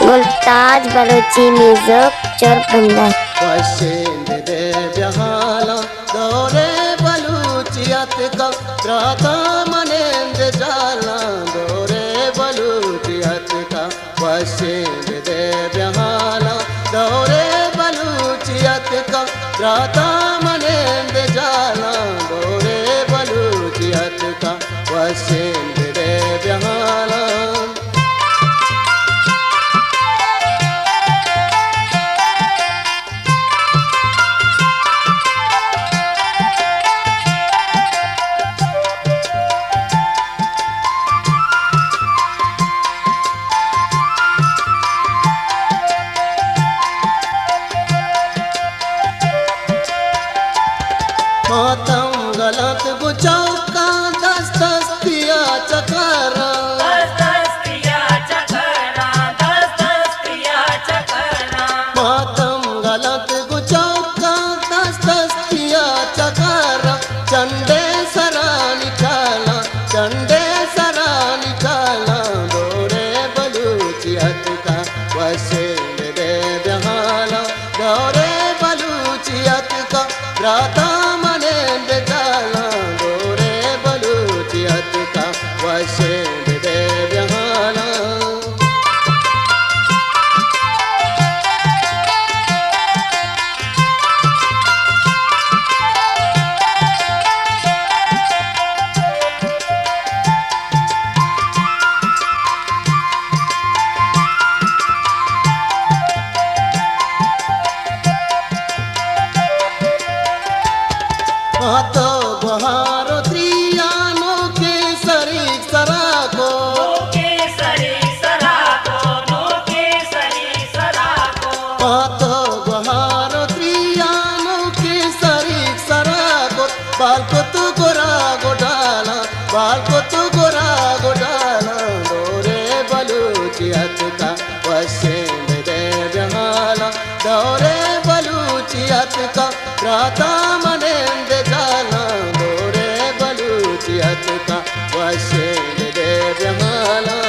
ممتاز بلوچی میوزک چربندہ۔ وشیں بدے بہالاں دور بلوچیت کا، براتا منند جالاں دور بلوچیت کا۔ وشیں بدے بہالاں دور بلوچیت کا، براتا منند جالاں دور بلوچیت کا۔ وشیں بدے بہالاں۔ ماتم گلت گوں چوکاں، دست دستیا چکاراں۔ دست دستیا چکاراں، دست دستیا چکاراں۔ ماتم گلت گوں چوکاں، دست دستیا چکاراں۔ چنڈے سرانی چالاں، چنڈے سرانی چالاں، دورے بلوچیت کا وشیں بدے بہالاں۔ دورے بلوچیت کا، براتا منند جالاں، دورے بلوچیت کا وشیں بدے بہالاں۔ ماتو گوہارو تریانو کے سریک سراکو۔ نوکیں سرے سراکو، نوکیں سرے سراکو۔ پاتو گوہارو تریانو کے سریک سراکو، بال کتو گورا گوڈالا، بال کتو گورا گوڈالا، دورے بلوچیت کا وشیں بدے بہالا، دورے بلوچیت کا براتا منند جالاں، دورے بلوچیت کا وشیں بدے بہالاں۔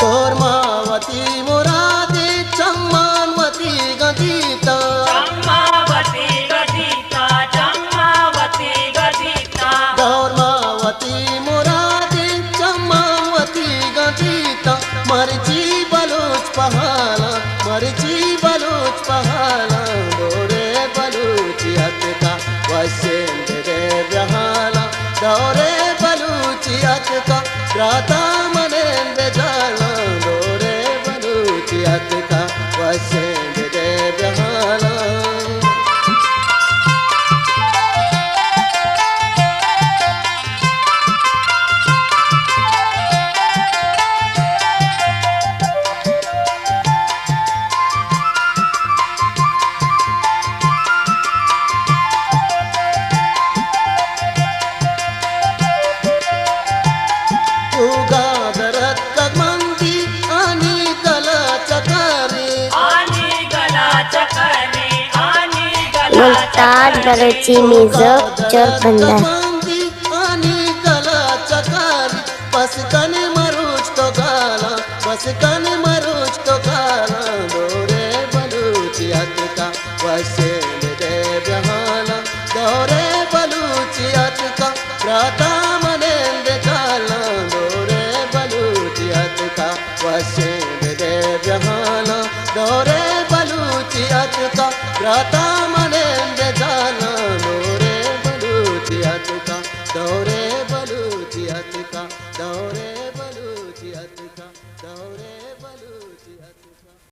کورما وتی مرادے چمان وتی گجیتا۔ چما وتی گجیتا، چما وتی گجیتا۔ کورما وتی مرادے چمان وتی گجیتا۔ مرچی بلوچ پہالا، مرچی بلوچ پہالا، دورے بلوچیت کا وشیں بدے بہالا، دورے بلوچیت کا براتا منند جالاں، دورے بلوچیت کا وشیں بدے بہالا۔ اوگا درت کمندی آنی گلا چکاری۔ آنی گلا چکاری، آنی گلا ممتاز چکاری۔ بلوچی میوزک چربندہ۔ آنی گلا چکاری، بس کن مروچ تو گالاں، بس کن مروچ تو گالاں، دورے بلوچیت کا وشیں بدے بہالاں، دورے بلوچیت کا براتا منند جالاں، دورے بلوچیت کا وشیں بدے بہالاں، دورے بلوچیت کا براتا منند جالاں، دورے بلوچیت کا، دورے بلوچیت کا، دورے